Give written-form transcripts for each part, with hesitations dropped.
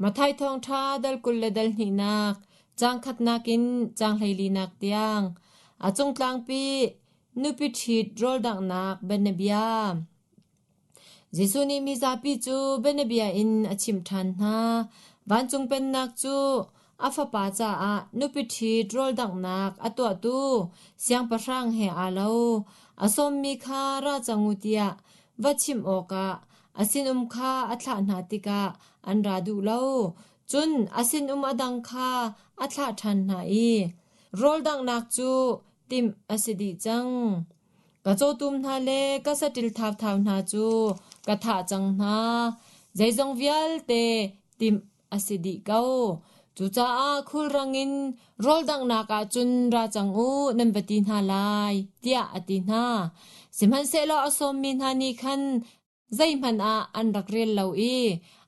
Matthai thawngṭha dal 20 le dal hnihnak, caang khatnak in caang hleilinak tiang, a cungtlangpi nupi ṭhit rawldanghnak bianabia. Jesuh nih mizapi cu bianabia in a chimh ṭhan hna. Vancung Pennak cu a fapa caah nupi ṭhit rawldanghnak a tuahtu siangpahrang he aa lo. A sawmmi kha ra cang u tiah va chimh awkah a sinum kha a thlah hna tikah an ra duh lo. Cun a sinum a dang kha a thlah ṭhan hna i rawldanghnak cu timh a si dih cang. Ka cawtum hna le ka saṭil thauthau hna cu ka thah cang hna. Zeizong vialte timh a si dih ko. Cucaah khulrang in rawldanghnak ah cun ra cang u nan va ti hna lai, tiah a ti hna. Sihmanhsehlaw a sawmmi hna nih khan zeihmanh ah an rak rel lo i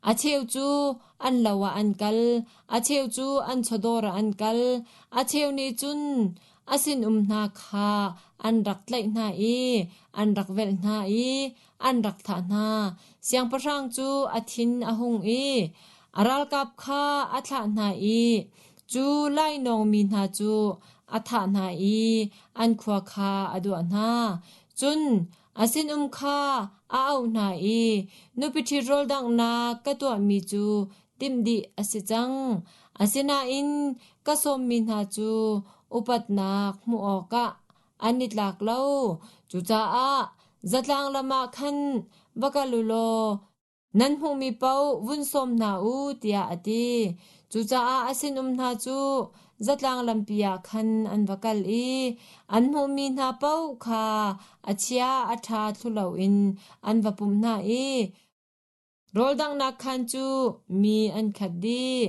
a cheu cu an lo ah an kal, a cheu cu an chawdawr ah an kal, a cheu nih cun a sinum hna kha an rak tlaih hna i an rak velh hna i an rak thah hna. Siangpahrang cu a thin a hung i a ralkap kha a thlah hna i cu lainawngmi hna cu a thah hna i an khua kha a duah hna. Cun a sinum kha a auh hna i nupi ṭhit rawldanghnak ka tuahmi cu timh dih a si cang. Asinain ka sawmmi hna cu upatnak hmuh awkah an i tlak lo. Cucaah zatlang lam ah khan va kal u law nan hmuhmi paoh vun sawm hna u tiah a ti. Cucaah a sinum hna cu zatlang lampi ah khan an va kal i an hmuhmi hna paoh kha a chia a ṭha thlu loin an va pumh hna i Rawldanghnak khaan cu mi an khat dih.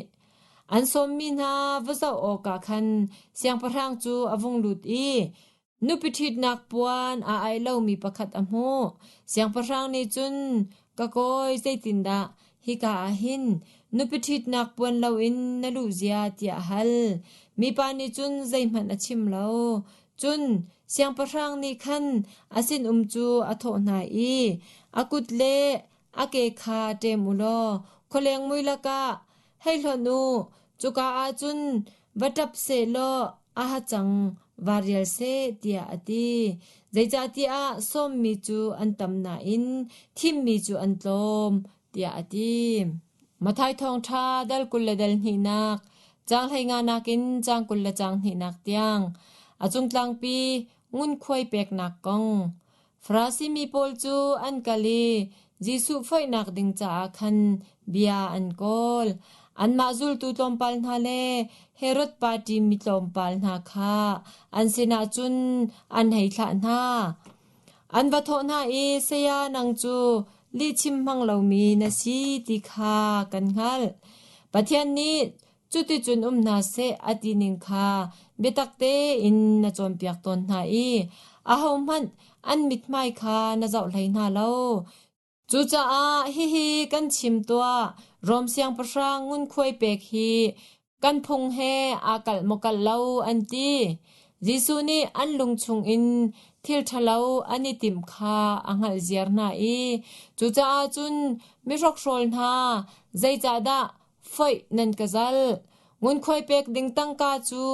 An sawmmi hna va zoh awkah khan siangpahrang cu a vung lut i nupi ṭhitnak puan aa aih lomi pakhat a hmuh. Siangpahrang nih cun, Ka kawi, zeitindah hika ah hin nupi ṭhitnak puan loin na luh zia tiah a hal. Mipa nih cun zeihmanh a chim lo. Cun siangpahrang nih khan a sinum cu a thawh hna i, A kut le a ke kha ṭem u law khualeng mui lakah hei hlonh u, cuka ah cun va ṭap seh law a hacang va rial seh, tiah a ti. Zeicahtiah sawmmi cu an tam nain thimmi cu an tlawm, tiah a ti. Matthai thawngṭha dal 20 le dal hnihnak, caang hleinganak in caang 20 le caang hnihnak tiang, a cungtlangpi ngunkhuai peknak kong. Farasi mi pawl cu an kal i Jesuh foihnak ding caah khan bia an kawl. Anmah zultu tlawmpal hna le Herod party mi tlawmpal hna kha an sinah cun an hei thlah hna. An va thawh hna i, Saya, nang cu lihchim hmang lomi na si ti kha kan hngalh. Pathian nih cuticun um hna seh a ti ning kha biatak tein na cawnpiak tawn hna i ahohmanh an mithmai kha na zoh hlei hna lo. Cucaah hihi kan chim tuah, Rom siangpahrang ngunkhuai pek hi kan phung he aa kalh maw kalh lo an ti. Jesuh nih an lung chungin thil ṭhalo an i timh kha a hngalh ziar hna i cucaah cun mihrokhrawl hna, zeicahdah foih nan ka zalh? Ngunkhuai pek ding tangka cu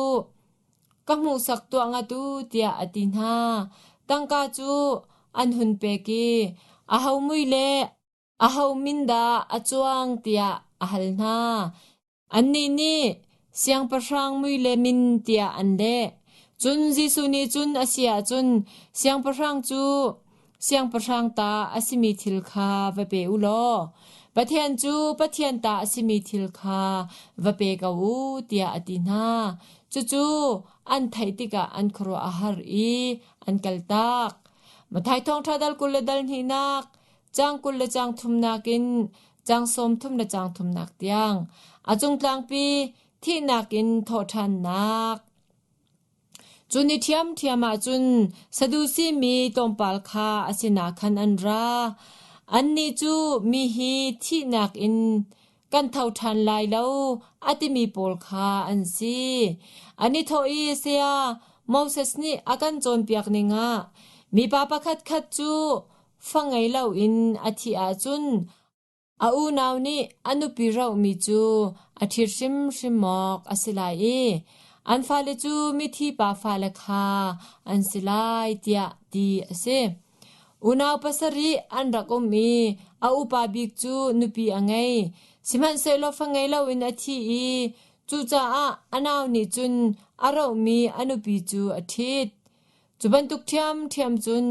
ka hmuhsak tuah ngat u tiah a ti hna. Tangka cu an hun pek i aho mui le aho min dah a cuang tiah a hal hna. Annih nih siangpahrang mui le min tiah an leh. Cun Jesuh nih cun a si ahcun siangpahrang cu siangpahrang ta a simi thil kha va pe u law Pathian cu Pathian ta a simi thil kha va pe ko u tiah a ti hna. Cucu an theih tikah an khuaruah a har i an kaltak. Matthai thawngṭha dal 20 le dal hnihnak, caang 20 le caang thumnak in caang 30 le caang thumnak tiang a cungtlangpi thihnak in thawhṭhannak. Cu ni ṭhiamṭhiam ah cun Sadusi mi tlawmpal kha a sinah khan an ra. Annih cu mi hi thihnak in kan tho ṭhan lai lo a timi pawl kha an si. An i thawh i, Saya, Moses nih a kan cawnpiak ning ah mipa pakhatkhat cu fa ngei loin a thih ahcun. A unau nih a nupi rohmi cu a ṭhit hrimhrim awk a si lai i an fale cu mithi pa fale kha an si lai tiah ti a si. Unau pasarih an rak um i a upa bik cu nupi a ngei. Sihmanhsehlaw fa ngei loin a thi i cucaah a nau nih cun a rohmi a nupi cu a ṭhit. Cu bantuk ṭhiamṭhiam cun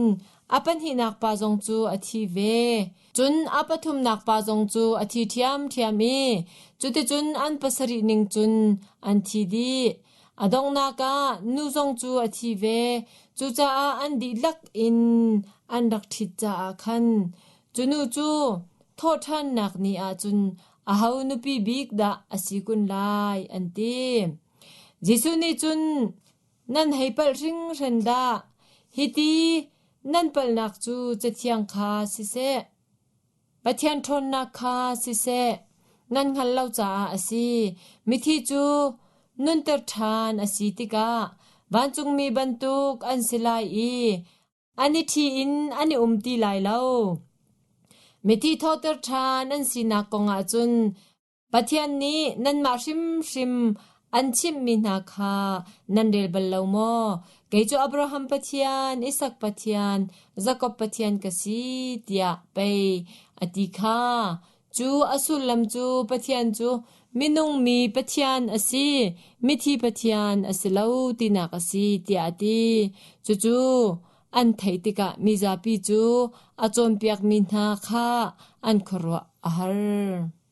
a pahnihnak pa zong cu a thi ve. Cun a pathumnak pa zong cu a thi ṭhiamṭhiam i cuticun an pasarih ning cun an thi dih. A donghnak ah nu zong cu a thi ve. Cucaah an dihlak in an rak ṭhit caah khan cu nu cu thawhṭhannak ni ah cun aho nupi bik dah a si kun lai, an ti. Jesuh nih cun Nan hei palh hringhran dah! Hiti nan palhnak cu Cathiang kha siseh, Pathian ṭhawnnak kha siseh, nan hngalh lo caah a si. Mithi cu nunter ṭhan a si tikah vancungmi bantuk an si lai i an i ṭhi in an i um ti lai lo. Mithi thawhter ṭhan an sinak kongah cun Pathian nih nanmah hrimhrim an chimhmi hna kha nan rel bal lo maw? Kei cu Abraham Pathian, Isak Pathian, Jakob Pathian ka si, tiah pei a ti kha. Cu a sullam cu Pathian cu minung mi Pathian a si, mithi Pathian a si lo tinak a si, tiah a ti. Cucu an theih tikah mizapi cu a cawnpiakmi hna kha an khuaruah a har.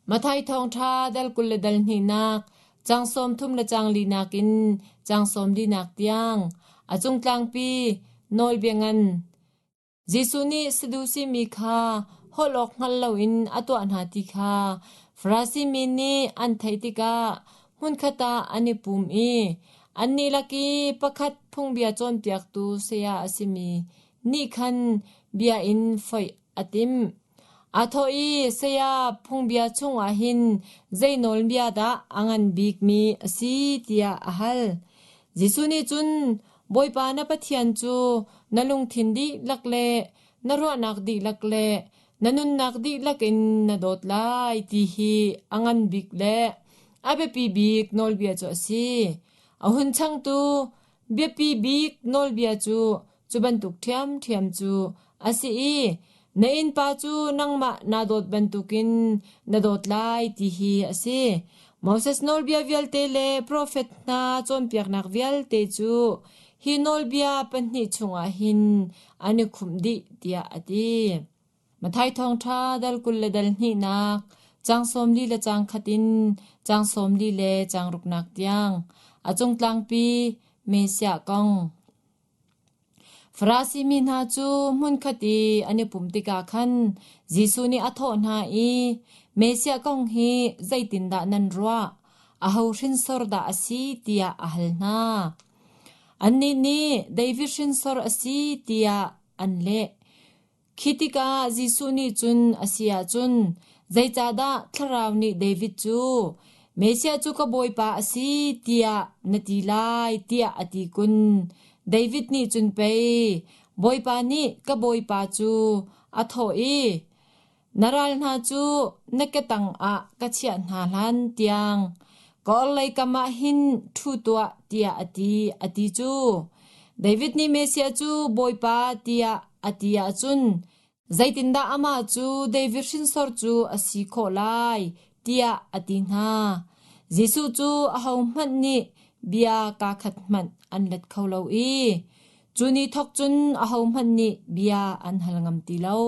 Matthai thawngṭha dal 20 le dal hnihnak, caang 30 le caang linak in caang 44 tiang, a cungtlangpi nawlbia ngan. Jesuh nih Sadusi mi kha holh awk hngal loin a tuah hna ti kha Farasi mi nih an theih tikah hmunkhat ah an i pum i annih lak i pakhat phungbia cawnpiaktu saya a simi nih khan bia in foih a timh. Aa thawh i, Saya, phungbia chungah hin zei nawlbia dah a ngan bikmi a si tiah a hal. Jesuh nih cun, Bawipa na Pathian cu na lungthin dihlak le na ruahnak dihlak le na nunnak dihlak in na dawt lai ti hi a ngan bik le a biapi bik nawlbia cu a si. A hun changtu biapi bik nawlbia cu cu bantuk ṭhiamṭhiam cu a si i na innpa cu nangmah naa dawt bantukin na dawt lai ti hi a si. Moses nawlbia vialte le profet hna cawnpiaknak vialte cu hi nawlbia pahnih chungah hin an i khumh dih tiah a ti. Matthai thawngṭha dal 20 le dal hnihnak, caang 40 le caang khat in caang 40 le caang ruknak tiang, a cungtlangpi Messiah kong. Farasi mi hna cu hmunkhat i an i pumh tikah khan Jesuh nih a thawh hna i, Messiah kong hi zeitindah nan ruah? Aho hrinsor dah a si? tiah a hal hna. Annih nih David hrinsor a si tiah an leh. Khi tikah Jesuh nih cun a si ahcun zeicahdah Thlarau nih David cu Messiah cu ka Bawipa a si tiah na ti lai tiah a ti kun? David nih cun pei Bawipa nih ka Bawipa cu a thawh i na ral hna cu na ke tangah ka chiah hna hlan tiang ka orhlei kam ah hin ṭhu tuah tiah a ti a ti cu. David nih Messiah cu Bawipa tiah a ti ahcun zeitindah amah cu David hrinsor cu a si khawh lai tiah a ti hna. Jesuh cu ahohmanh nih bia kaa khat hmanh an let kho lo i cu ni thawk cun ahohmanh nih bia an hal ngam ti lo.